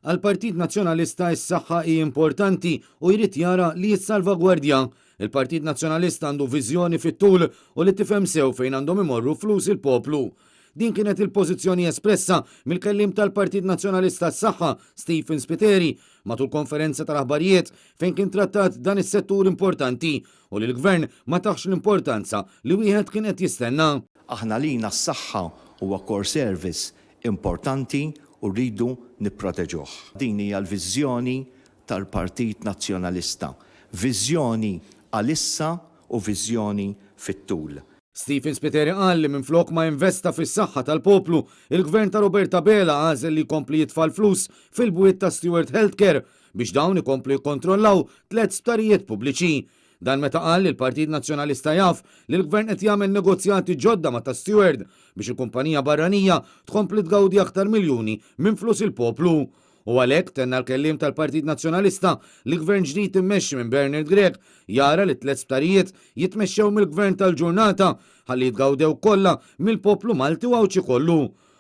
Għall-Partit Nazzjonalista s-saħħa hi importanti u jrid jara li jissalvagwardja. Il-Partit Nazzjonalista għandu viżjoni fit-tul u li tifhem sew fejn għandhom imorru flus il-poplu. Din kienet il-pożizzjoni espressa mill-kelliem tal-Partit Nazzjonalista għas-Saħħa, Stephen Spiteri, matul konferenza tal-aħbarijiet fejn kien trattat dan is-settur importanti u li l-Gvern ma tahx l-importanza li wieħed kien qed jistenna. Aħna għalina s-saħħa huwa core service importanti u rridu nipproteġuh. Din hija l-viżjoni tal-Partit Nazzjonalista. Viżjoni għal issa u viżjoni fit-tul. Stephen Spiteri qal li minflok ma investa fis-saħħa tal-poplu, il-Gvern ta' Robert Abela għażel li jkompli jitfa' l-flus fil-bwiet ta' Steward Healthcare biex dawn ikomplu jikkontrollaw tlett sptarijiet pubbliċi. Dan meta qal li l-Partit Nazzjonalista jaf li l-Gvern qed jagħmel negozjati ġodda ma' ta' Steward biex il-kumpanija barranija tkompli tgawdi aktar miljuni minn flus il-poplu. U għalhekk, tenna l-kelliem tal-Partit Nazzjonalista, li Gvern ġdid immexxi minn Bernard Grech jara li t-tlett sptarijiet jitmexxew mill-Gvern tal-ġurnata ħalli jitgawdew kollha mill-poplu Malti u Għawdxi kollu.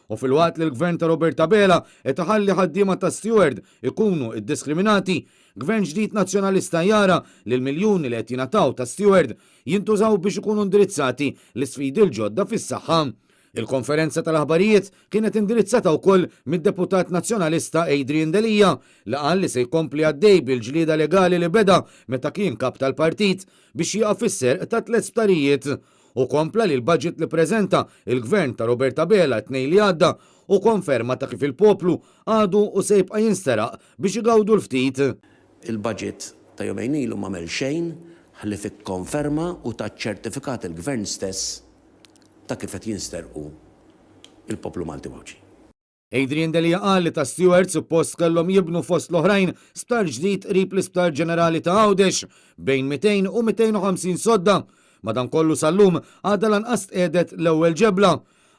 U filwaqt li l-Gvern ta' Robert Abela qed iħalli ħaddiema ta' Steward ikunu iddiskriminati, Gvern ġdid Nazzjonalista jara li l-miljuni li qed jingħataw ta' Steward jintużaw biex ikunu indirizzati l-isfidi l-ġodda fis-saħħa. Il-konferenza tal-aħbarijiet kienet indirizzata wkoll mid-Deputat Nazzjonalista Adrian Delia li qal li se jkompli għaddej bil-ġlieda legali li beda meta kien kap tal-partit biex jieqaf is-serq ta' tlett sptarijiet. Hu kompla li l-budget li ppreżenta l-Gvern ta' Robert Abela t-Tnejn li għadda hu konferma ta' kif il-poplu għadu u se jibqa' jinsteraq biex igawdu l-ftit. Il-budget ta' jumejn ilu m'għamel xejn ħlief ikkonferma u ta ċ-ċertifikat il-Gvern stess ta' kif qed jinsterqu il-poplu Malti u Għawdxi. Adrian Delia qal li ta' Steward suppost kellhom jibnu fost l-oħrajn sptar ġdid qrib l-Isptar Ġenerali ta' Għawdex bejn 200 u 250 sodda. Madankollu sal-lum għadha lanqas tqiegħdet l-ewwel ġebla.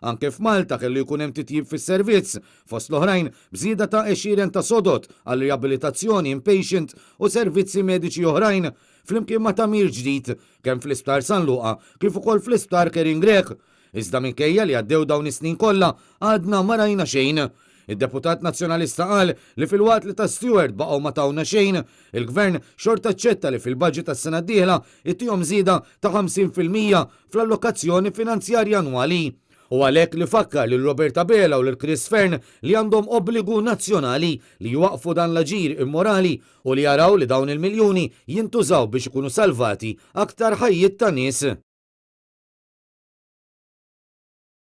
Anke f'Malta kellu jkun hemm titjib fis-servizz, fost l-oħrajn b'żieda ta' għexieren ta' sodod għal riabilitazzjoni inpatient u servizzi mediċi oħrajn, flimkien ma' tagħmir ġdid kemm fl-Isptar San Luqa kif ukoll fl-Isptar Kerin Grech. Iżda minkejja li għaddew dawn is-snin kollha, għadna ma rajna xejn. Id-deputat Nazzjonalista qal li filwaqt li ta' Steward baqgħu ma tawna xejn, il-Gvern xorta aċċetta li fil-budget tas-sena d-dieħla jtihom żieda ta' 50% fl-allokazzjoni finanzjarja annwali. Hu għalhekk li fakkar lil Robert Abela u lil Chris Fearne li għandhom obbligu nazzjonali li jwaqqfu dan l-aġir immorali u li jaraw li dawn il-miljuni jintużaw biex ikunu salvati aktar ħajjiet ta' nies.